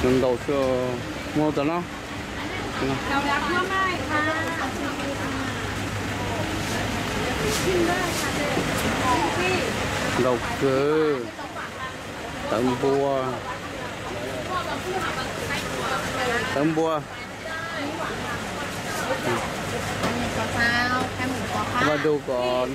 Ntau xwb, muag tau no. Ntau kawg. Tawv npua. Tawv npua. Vaj dug kom.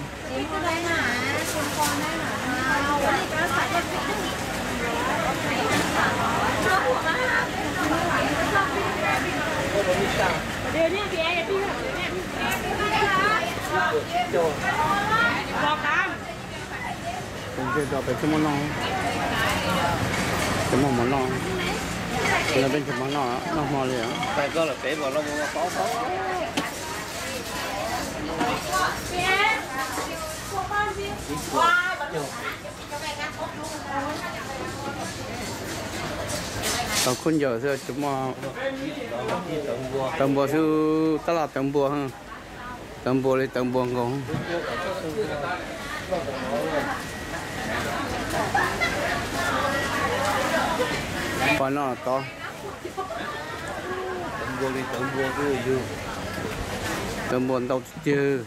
Peb tsis muaj mov noj, peb tsis muaj mov noj, noj hmo li os. Tau khaub ncaws xwb tsis muaj. Tawv npua xwb, tab laj tawv npua. Tawv npua li tawv npua nkaus. Pab no tod. Tawv npua ntau tiag tiag.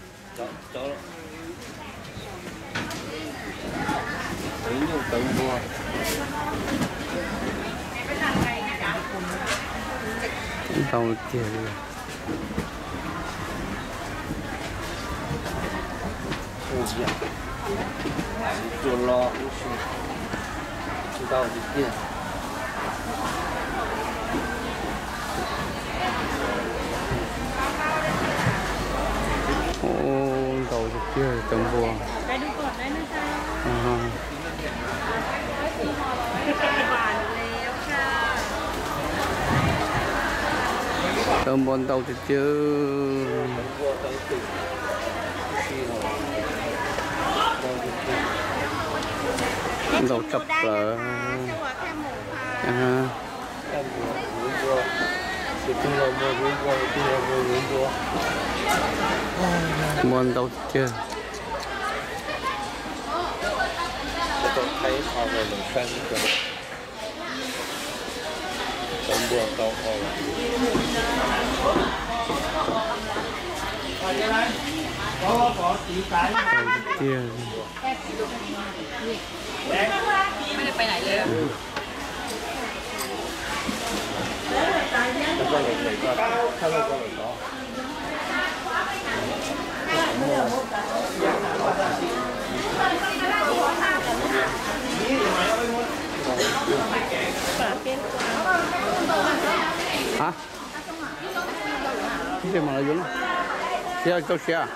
Ntau tiag li. Ntau tiag tiag. Ntau tiag tiag tawv npua. Tawv npua ntau tiag tiag. Ntau tshaj plaws. Npua ntau tiag. Tiag. Hab, ib pliag mam los yuav no. Siav tau siav.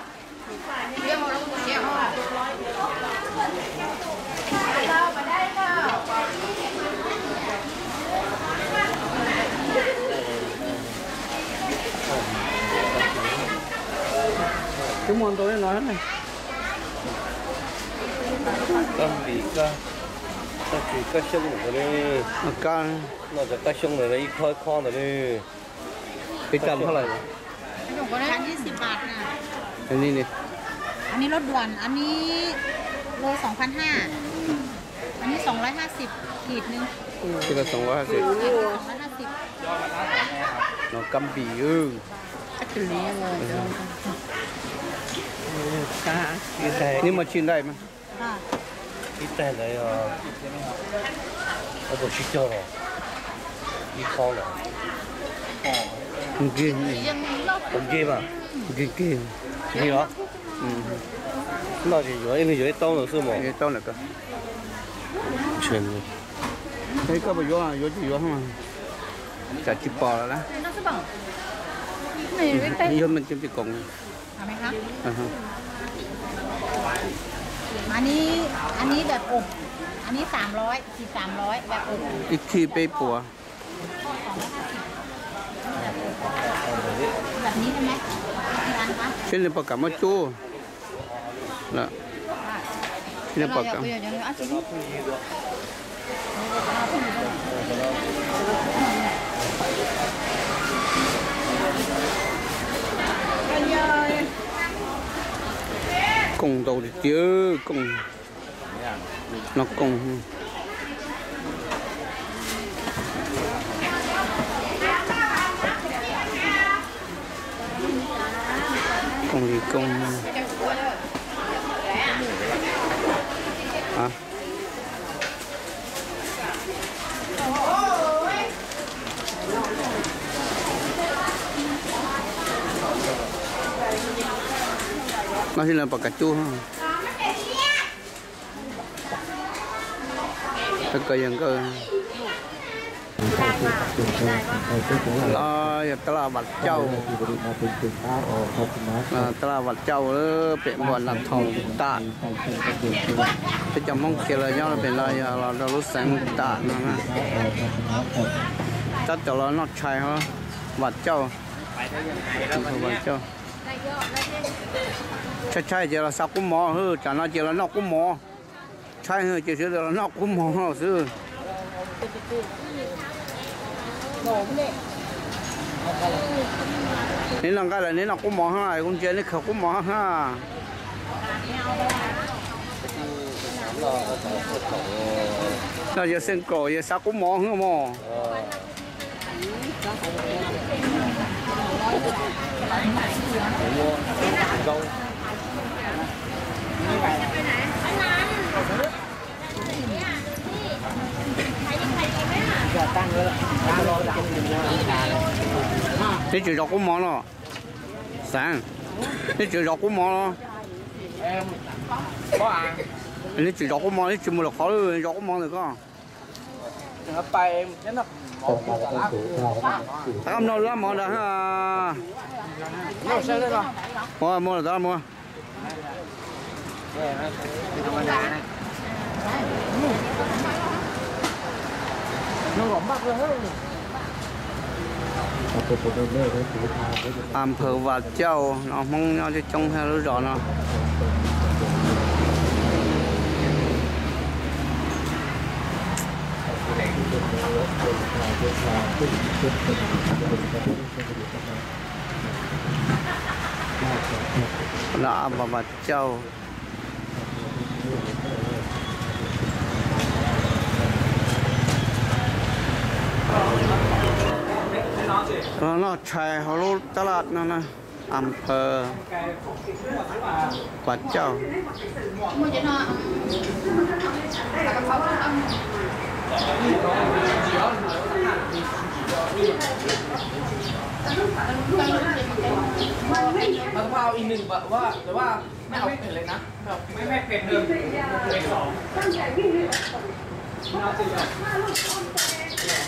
Twb muaj ntau li no ne. Kab npis, kab, kab xyoob ntawm ko li. Kab, no cov kab xyoob ntawd ib khob ib khob ntawd li. Peb coj hnab lawm. Ni, ni. An ni lub duam, an ni lub xoom phav hab, an ni xoom lab hab xib kis ni. Xoom lab hab xib. No kab npis. Neb muaj tsib ntaij mas. Ib tais ntawd yog ob puas tsib caug los, ib khob los. Nkig, nkig mas. Nkig kig. Nkig los. Noj ces yuav ib leeg yuav ib taub ntawd xwb mas. Ib taub ntawd ko. Koj puas yuav, yuav ces yuav, tsam tsis pom lawm na. Yog me ntsis koom. Ib khij peb puas. Seb nws puas kam muab cub. Seb nws puas kam. Koom ntau tiag tiag, koom. No koom. No xij lawv pom kav cub. Kawg yog nkawd. Los yog tab laj Vam Cauj, tab laj Vam Cauj pem npua Naj Thoom tam. Peb cov Hmoob kiag los nyob pem no yog los rau lub xeev tam no na. Tab tom los noj tshais hos, Vam Cauj, Vam Cauj. Tshaib tshaib ces los xa kub mov, tsam no ces los noj kub mov. Tshaib ces sawv daws los noj kub mov xwb. Neb noj nqaij los neb noj kub mov hab, kuv ntsia neb khaws kub mov hab. No yog xeem kaum yog xa kub mov hwb mog. Neb tsis zov kub mov no? Xeev, neb tsis zov kub mov no? Neb tsis zov kub mov, neb tsis mus lawm qhov zov kub mov ntawm koj. Tab mloog lab mov ntawd. Ua, muaj lawm tab mus. As Phawv Vam Cauj no Hmoob nyob coob coob thiab lub zos no. No As Vam Cauj. Noj tshais hauv lub tab laj no na, As Phawv Vam Cauj.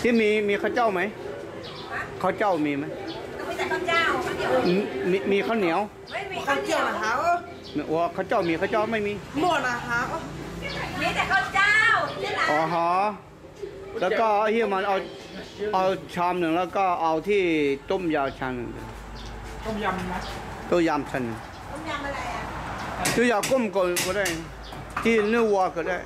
Thiab มี มีข้าวเจ้าไหม? ข้าวเจ้ามีไหม? มี มีข้าวเหนียว? ข้าวเจ้ามี ข้าวเจ้าไม่มี อ๋อฮะ แล้วก็เอาเฮียมันเอาเอาชามหนึ่งแล้วก็เอาที่ต้มยำชามหนึ่ง ต้มยำชามหนึ่ง ต้มยำ cub yam kom kom ko dai, cub yam kom kom ko dai.